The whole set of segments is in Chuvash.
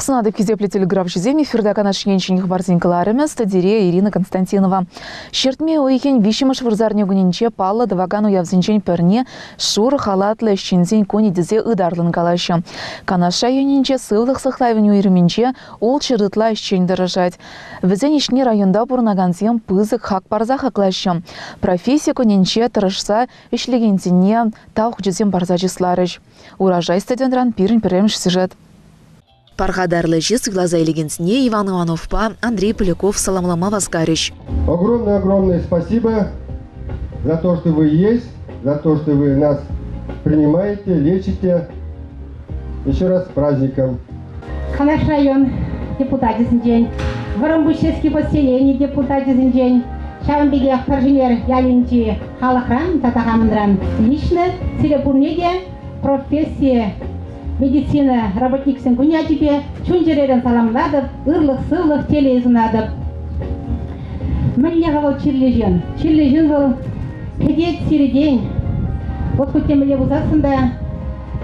Сывлӑх сунатӑп хисеплӗ телеграфҫӑсем эфирта Канаш енчен хыпарсен кӑларӑмӗ студире Ирина Константинова. Ҫӗртме уйӑхӗн виҫҫӗмӗш вырсарни кунӗнче паллӑ тӑвакан уявсенчен пӗрне шурӑ халатлӑ ӗҫченсен кунӗ тесе ытарлӑн калаҫҫӗ. Канаш районӗнче сывлӑх сыхлавӗн уйрӑмӗнче ултҫӗр ытла ӗҫчен тӑрӑшать. Вӗсен ӗҫне районта пурӑнакансем пысӑк хак парса хаклаҫҫӗ. Професси кунӗнче тӑрӑшса ӗҫлекенсене тав хучӗсем парса чысларӗҫ. Урожай стадионран пирӗн пӗрремӗш сюжет. Пархатарлӑ ӗҫе суйласа илекенсене Иван Ивановпа Андрей Поляков саламлама васкарӗҫ. Огромное-огромное спасибо за то, что вы есть, за то, что вы нас принимаете, лечите. Еще раз с праздником! Канаш район депутачӗсенчен, Вӑрӑмпуҫ поселени депутачӗсенчен, ҫавӑн пекех Пӗршенер ялӗнчи халӑхран тата хамӑнран лично сире пурне те професси медицина работниксен кунӗ ячӗпе чун-чӗререн саламлатӑп, ырлӑх-сывлӑх, телей сунатӑп. Мӗнле-ха вӑл чирлӗ ҫын? Чирлӗ ҫын вӑл кӗтет сиртен. Вот хуть темле пулсассӑн та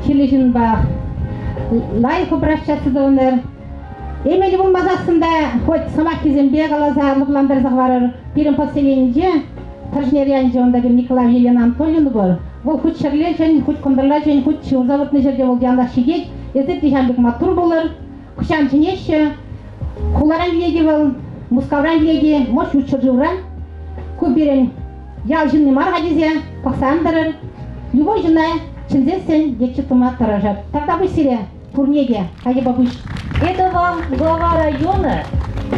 чирлӗ ҫынпа лайӑх обращаться тӑвӑнӑр. Эмел пулмасассӑн та хоть сӑмаххисемпе каласа лӑплантарса хӑварӑр. Пирӗн поселенинче Пӗршенер ялӗнче унта пирӗн Николаев Елена Анатольевна пур. Вӑл хуть ҫӗрле чӗн, хуть кӑнтӑрла чӗн, хуть ҫывӑрса выртнӑ ҫӗрте вӑл яланах ҫитет. Эсир те ҫавӑн пек маттур пулӑр. Хӑҫан чӗнеҫҫӗ? Хуларан килет-и вӑл, Мускавран килет-и, может, ют ҫӗршывран. Ку пирӗн ял ҫынни мар-ха тесе пӑхса ан тӑрӑр. Любой ҫынна чӗнсессӗн лечи тума тӑрӑшӑр. Тавтапуҫ сире пурне те, Хайдепа пуҫ. Это вам глава района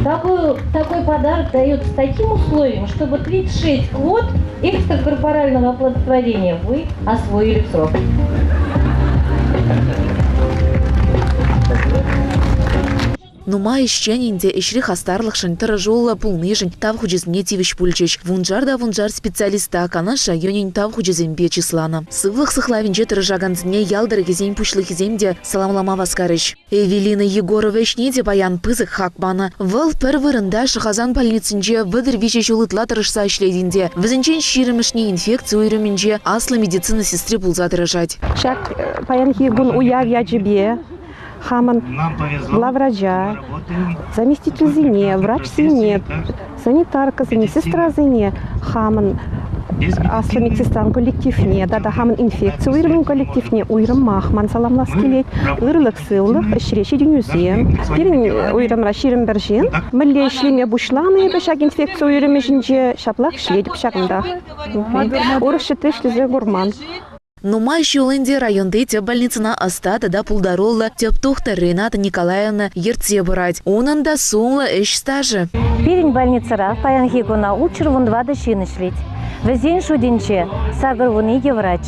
такой, такой подарок дает с таким условием, чтобы 36 квот экстракорпорального оплодотворения вы освоили в срок. Нумай ӗҫчен ӗнтӗ ӗҫри хастарлӑхшӑн, тӑрӑшуллӑ пулнишӗн тав хучӗсене тивӗҫ пулчӗҫ. Вуншар та вуншар специалиста Канаш районӗн тав хучӗсемпе чысланӑ. Сывлӑх сыхлавӗнче тӑрӑшакансене ял тӑрӑхӗсен пуҫлӑхӗсем те саламлама васкарӗҫ. Эвелина Егорова ӗҫне те паян пысӑк хак панӑ. Вӑл пӗр вырӑнта Шӑхасан больницинче 33 ҫул ытла тӑрӑшса ӗҫлет ӗнтӗ. Вӗсенчен ҫирӗмӗшне инфекци уйрӑмӗнче аслӑ медицина сестри пулса тӑрӑшать. Ҫак паянхи кун уяв ячӗпе хамӑн главврача, заместительсене, врачсене, санитаркӑсене, сестрасене, хамӑн аслӑ медсестран коллективне тата хамӑн инфекци уйрӑмӗн коллективне уйрӑмах ман саламлас килет. Ырлӑх-сывлӑх, ӗҫре ҫитӗнӳсем. Пирӗн уйрӑмра 21 ҫын. Мӗнле ӗҫлеме пуҫланӑ эпӗ ҫак инфекци уйрӑмӗ ҫинче, ҫаплах ӗҫлетӗп ҫакӑнтах. Урӑх ҫӗрте ӗҫлесе курман. Нумай ҫул ӗнтӗ районти тӗп больницӑна ӑста тата пултаруллӑ тӗп тухтӑр Рената Николаевна ертсе пырать. Унӑн та сумлӑ ӗҫ стажӗ. Пирӗн больницӑра паянхи куна 614 ҫын ӗҫлет. Вӗсен шутӗнче 82 врач.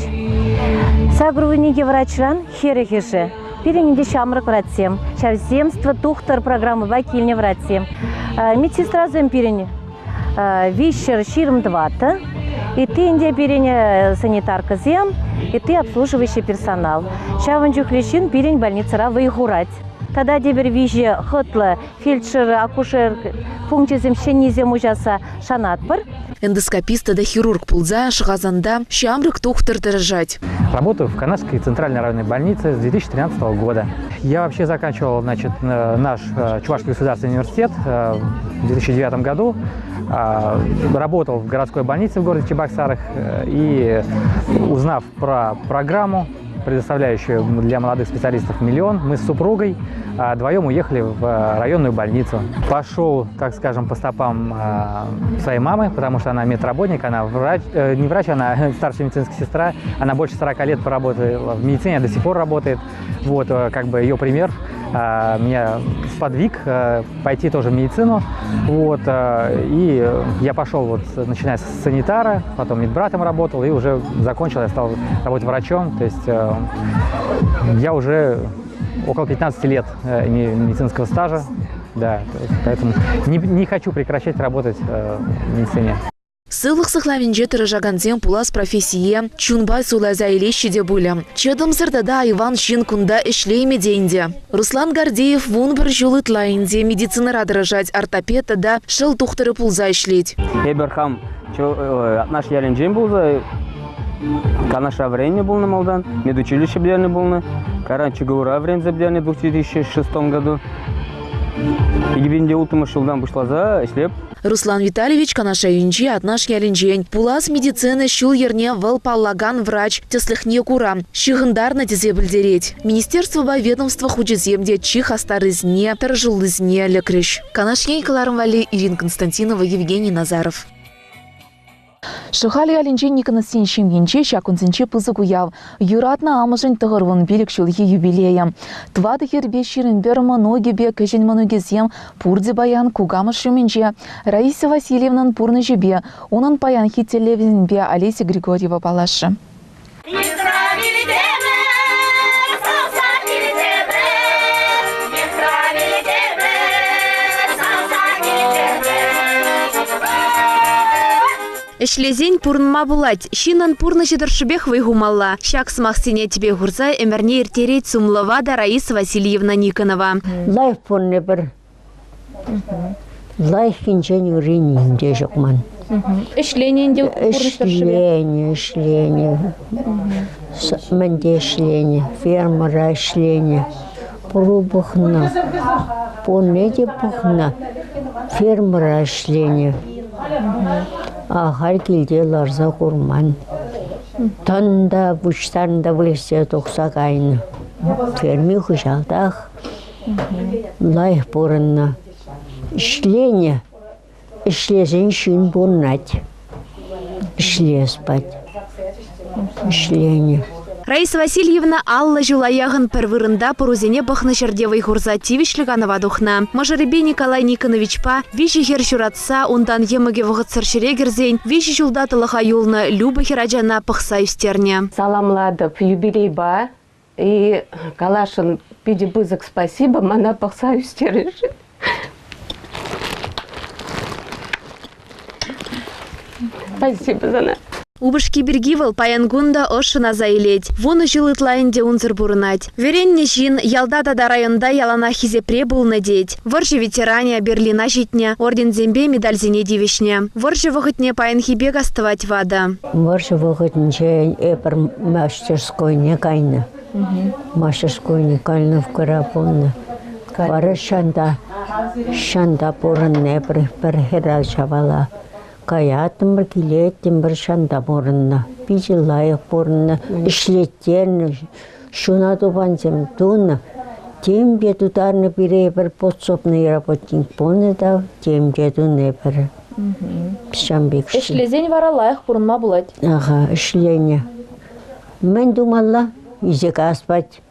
82 врачран хӗрӗхӗшӗ пирӗн ӗнтӗ ҫамрӑк врачсем. Ҫав земство тухтӑр программӑпа килнӗ врачсем. Медсестрасем пирӗн 324. Ытти ӗнтӗ пирӗн санитаркӑсем, ытти обслуживающий персонал. Ҫавӑн чухлӗ ҫын пирӗн больницӑра вӑй хурать. Тата тепӗр виҫӗ хӑтлӑ фельдшер, акушер пункчӗсем ҫӗннисем уҫасса шанатпӑр. Эндоскопист тата хирург пулса Шӑхасанта ҫамрӑк тухтӑр тӑрӑшать. Работаю в Канашской центральной районной больнице с 2013 года. Я вообще заканчивал, значит, наш Чувашский государственный университет в 2009 году. Работал в городской больнице в городе Чебоксарах и, узнав про программу, предоставляющую для молодых специалистов миллион, мы с супругой вдвоем уехали в районную больницу. Пошел, так скажем, по стопам своей мамы, потому что она медработник, она врач, не врач, она старшая медицинская сестра, она больше 40 лет проработала в медицине, до сих пор работает. Вот, как бы ее пример меня сподвиг пойти тоже в медицину. Вот, и я пошел, вот, начиная с санитара, потом медбратом работал, и уже закончил, я стал работать врачом. То есть я уже около 15 лет имею медицинского стажа, да, то есть поэтому не хочу прекращать работать в медицине. Сывлӑх сыхлавӗнче тӑрӑшакансем пулас профессие чунпа суйласа илеҫҫӗ те пулӗ. Чӑтӑмсӑр тата айван ҫын кунта ӗҫлеймӗ те ӗнтӗ. Руслан Гордеев 11 ҫул ытла ӗнтӗ медицинӑра тӑрӑшать, ортопед тата шӑл тухтӑрӗ пулса ӗҫлет. Эпир хам Атнаш ялӗнчен пулса. Канашра вӗреннӗ пулнӑ малтан, медучилище пӗтернӗ пулнӑ. Кайран ЧГУра вӗренсе пӗтернӗ 2006 году. 2006 ҫултан пуҫласа ӗҫлеп. Руслан Витальевич Канаш районӗнчи Атнаш ялӗнчен. Пулас медицина ҫул-йӗрне вӑл паллакан врач тӗслӗхне кура ҫыхӑнтарнӑ тесе пӗлтерет. Министерствӑпа ведомство хучӗсем те чи хастаррисене, тӑрӑшуллисене лекрӗҫ. Канаш ен кӑларӑм валли Ирина Константинова, Евгений Назаров. Шӑхаль ялӗнчи Никоновсен ҫемйинче ҫак кунсенче пысӑк уяв, юратнӑ амӑшӗн 95 ҫулхи юбилейӗ. Тӑватӑ хӗрпе 21 мӑнукӗпе кӗҫӗн мӑнукӗсем пурте паян кукамӑш ҫумӗнче. Раиса Васильевнӑн пурнӑҫӗпе, унӑн паянхи тӗллевӗсемпе Олеся Григорьева паллашрӗ. Ӗҫлесен пурӑнма пулать. Ҫыннӑн пурнӑҫӗ тӑршшӗпех вӑй хумалла. Ҫак сӑмахсене тӗпе хурса ӗмӗрне ирттерет сумлӑ ватӑ Раиса Васильевна Никонова. Лайӑх пурӑннӑ пӗр Лайӑххинчен ырри ним те ҫук ман. Ӗҫленӗ ӗнтӗ пурнӑҫ тӑршшӗпе. Ӗҫленӗ, ӗҫленӗ. Мӗнте ӗҫленӗ, фермӑра ӗҫленӗ. Пӑру пӑхнӑ, пурне те пӑхнӑ. Фермӑра ӗҫленӗ. Ахаль килте ларса курман. Тӑн та пуҫтарнӑ та выльӑхсене тухса кайнӑ. Ферми хыҫалтах. Лайӑх пурӑннӑ. Ӗҫленӗ. Ӗҫлесен ҫын пурӑнать. Ӗҫлес пать. Ӗҫленӗ. Раиса Васильевна 50 ҫула яхӑн пӗр вырӑнта пӑрусене пӑхнӑ ҫӗрте вӑй хурса тивӗҫлӗ канӑва тухнӑ. Мӑшӑрӗпе Николай Никоновичпа виҫӗ хӗр ҫуратса унтан йӑмӑкӗ вӑхӑтсӑр ҫӗре кӗрсен виҫӗ ҫулта тӑлӑха юлнӑ Люба хӗрачана пӑхса ӳстернӗ. Саламлатӑп юбилейпа. И каласшӑн питӗ пысӑк спасибо мана пӑхса ӳстернӗшӗн. Спасибо сана. Упӑшки пирки вӑл паян кун та ӑшшӑн аса илет. Вунӑ ҫул ытла ӗнтӗ унсӑр пурӑнать. Вӗреннӗ ҫын ялта тата районта яланах хисепре пулнӑ тет. Вӑрҫӑ ветеранӗ Берлина ҫитнӗ, орденсемпе медальсене тивӗҫнӗ. Вӑрҫӑ вӑхӑтне паянхи пек астӑвать ватӑ. Вӑрҫӑ вӑхӑтӗнче эпир мастерскойне кайнӑ. Мастерскойне Калиновкӑра пулнӑ. Вара ҫанта, ҫанта пурӑннӑ эпир пӗр хӗрачапала. Каяттӑмӑр, килеттӗмӗр, ҫанта пурӑннӑ. Питӗ лайӑх пурӑннӑ, ӗҫлеттернӗ, ҫуна тупансем тунӑ. Тем те тутарнӑ пире эпир подсобный работник пулнӑ та, тем те тунӑ эпир. Ҫавӑн пек. Ӗҫлесен вара лайӑх пурӑнма пулать. Аха, ӗҫленӗ. Мӗн тумалла? Илсе каяс пать.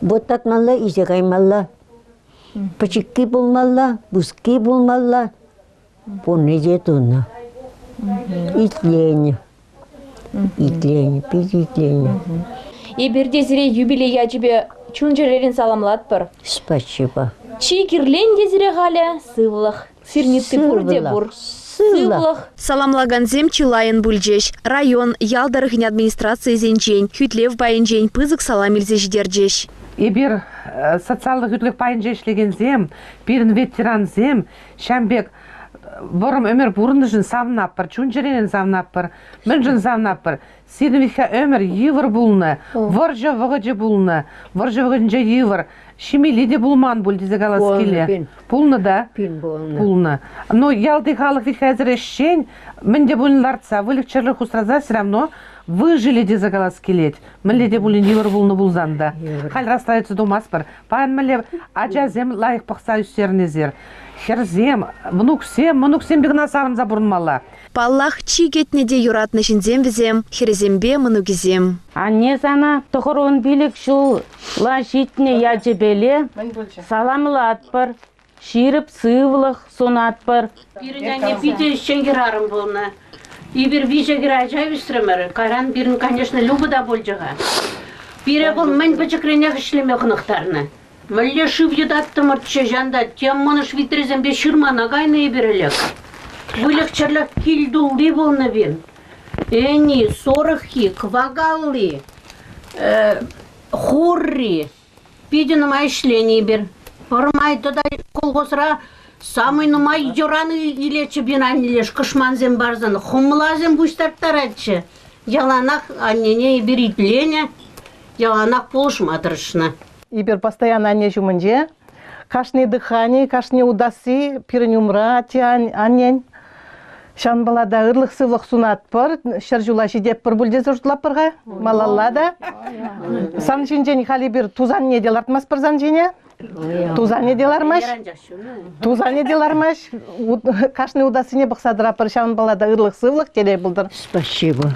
Вот татмалла, илсе каймалла. Пӗчӗкки пулмалла, пыски пулмалла. Пурне те тунӑ. Итленӗ. Итленӗ, питӗ итленӗ. Эпир те сире юбилей ячӗпе чун-чӗререн саламлатпӑр. Спасибо. Чи кирлен те сире халӗ сывлӑх. Сирнитти пурте пур. Сывлӑх. Саламлакансем чылайӑн пулчӗҫ. Район, ял тӑрӑхӗн администрацийӗсенчен, хӳтлев пайӗнчен пысӑк салам илсе ҫитерчӗҫ. Эпир социаллӑ хӳтлӗх пайӗнче ӗҫлекенсем, пирӗн ветерансем ҫавӑн пек вӑрӑм ӗмӗр пурӑннӑшӑн савӑнатпӑр, чун-чӗререн савӑнатпӑр. Мӗншӗн савӑнатпӑр? Сирӗн ӗмӗр йывӑр пулнӑ, вӑрҫӑ вӑхӑчӗ пулнӑ. Вӑрҫӑ вӑхӑтӗнче йывӑр. Ҫимелли те пулман пуль тесе калас киле. Пулнӑ та? Пин пулнӑ. Пулнӑ. Но ялти халӑх ведь хәзер ӗҫчен, мӗн те пулин лартса, выльӑх-чӗрлӗх усраса все равно выжили тесе калас килет. Мӗнле те пулин йывӑр пулнӑ пулсан та. Халь расстраиваться тумастпӑр. Паян мӗнле ачасем лайӑх пӑхса ӳстернӗ Хӗрсем, внуксем, мӑнуксемпе кӑна савӑнса пурӑнмалла. Паллах, чи кӗтнӗ те юратнӑ ҫынсем вӗсем, хӗрӗсемпе мӑнукӗсем. Анне сана 95 ҫула ҫитнӗ ячӗпеле саламлатпӑр, ҫирӗп сывлӑх сунатпӑр. Пирӗн анне питӗ ӗҫчен хӗрарӑм пулнӑ. Эпир виҫӗ хӗрача ӳсрӗмӗр. Кайран пирӗн, конечно, Люба та пулчӗ-ха. Пире вӑл мӗн пӗчӗкренех ӗҫлеме хӑнӑхтарнӑ. Мӗнле шыв йӑтаттӑмӑрччӗ ҫанта, тем мӑнӑш витресемпе ҫырмана кайнӑ эпир ӗлӗк. Выльӑх-чӗрлӗх кил тулли пулнӑ пин. Ӗни, сорӑххи, кӑвакалли, хурри. Питӗ нумай ӗҫленӗ эпир. Пӗрмай тата колхозра самый нумай йӑран илетчӗ пирӗн аннелеш кӑшмансем парсан. Хӑмласем пуҫтарттаратчӗ. Яланах аннене эпир итленӗ, яланах пулӑшма тӑрӑшнӑ. Эпир постоянно анне ҫумӗнче. Кашни дыхани, кашни утасси пирӗн умра атте аннен. Ҫавӑнпала та ырлӑх-сывлӑх сунатпӑр, 100 ҫула ҫитетпӗр пуль тесе шутлатпӑр-ха, малалла та. Сан ҫинчен халь эпир тусанне те лартмастпӑр сан ҫине. Тусанӗ те лармасть. Тусанӗ те лармасть. Кашни утассине пӑхса тӑратпӑр. Ҫавӑнпала та ырлӑх-сывлӑх, телей пултӑр. Спасибо.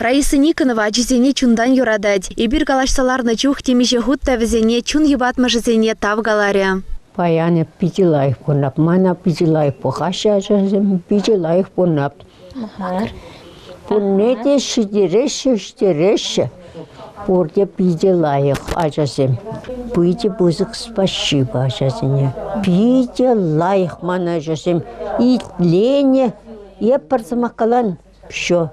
Раиса Никонова ачисене чунтан юратать. Эпир калаҫса ларнӑ чух темиҫе хут та вӗсене чун йӑпатмӑшӗсене тав каларӗ. Паян эп питӗ лайӑх пурӑнап. Мана питӗ лайӑх пӑхаҫҫӗ ачасем, питӗ лайӑх пурӑнап. Пурне те ҫитереҫҫӗ, ӗҫтереҫҫӗ. Пурте питӗ лайӑх ачасем. Питӗ пысӑк спасибо ачасене. Питӗ лайӑх ман ачасем. Итленӗ. Эп пӗр сӑмах калан, все.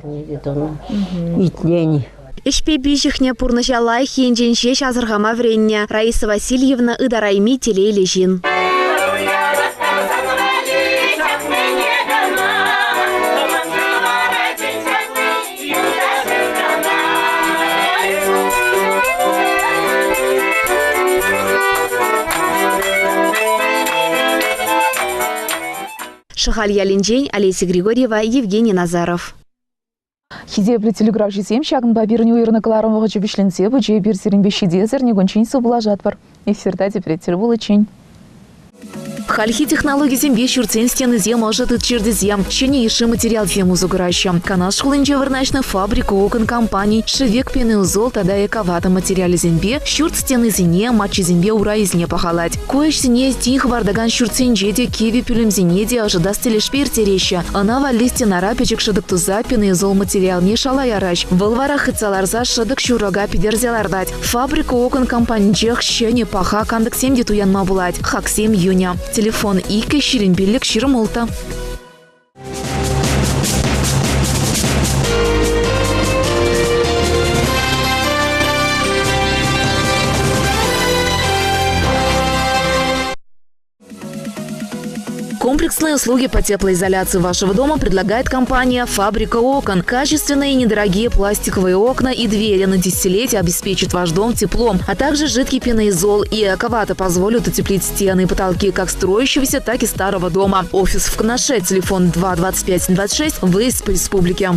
Итленӗ. Ӗҫпе пиҫӗхнӗ, пурнӑҫа лайӑх енчен ҫеҫ асӑрхама вӗреннӗ Раиса Васильевна ытарайми телейлӗ ҫын. Шӑхаль ялӗнчен Олеся Григорьева, Евгений Назаров. Хисеплӗ телекуравҫӑсем, ҫакӑнпа пирӗн уйӑрнӑ кӑларӑм вӑхӑчӗ вӗҫленсе пычӗ. Эпир сирӗнпе ҫитес эрнекунччен сывпуллашатпӑр. Эфирта тепре тӗл пуличчен. Хальхи технологисемпе ҫуртсен стенисем ӑшӑ тытчӑр тесе ҫӗнӗ йышши материалсем усӑ кураҫҫӗ. Канаш хулинче вырнаҫнӑ фабрика окон компани шӗвек пенеозол тата эковата материалӗсемпе ҫурт стенисене, маччисемпе урайӗсене пахалать. Ку ӗҫсене тин хӑпартакан ҫуртсенче те, кивӗ пӳлӗмсене те ӑшӑтас тӗлӗшпе ирттереҫҫӗ. Ӑна валли стенара пӗчӗк шӑтӑк туса пенеозол материалне шала яраҫ. Вӑл вара хытса ларса шӑтӑк ҫурӑка питӗрсе лартать. Фабрика окон компанинчех ҫӗнӗ паха кантӑксем те туянма пулать. Хаксем йӳнӗ. Телефон 2 25 26. Комплексные услуги по теплоизоляции вашего дома предлагает компания «Фабрика окон». Качественные и недорогие пластиковые окна и двери на десятилетия обеспечат ваш дом теплом, а также жидкий пеноизол и эковата позволят утеплить стены и потолки как строящегося, так и старого дома. Офис в Канаше, телефон 2 25 26, выезд по республике.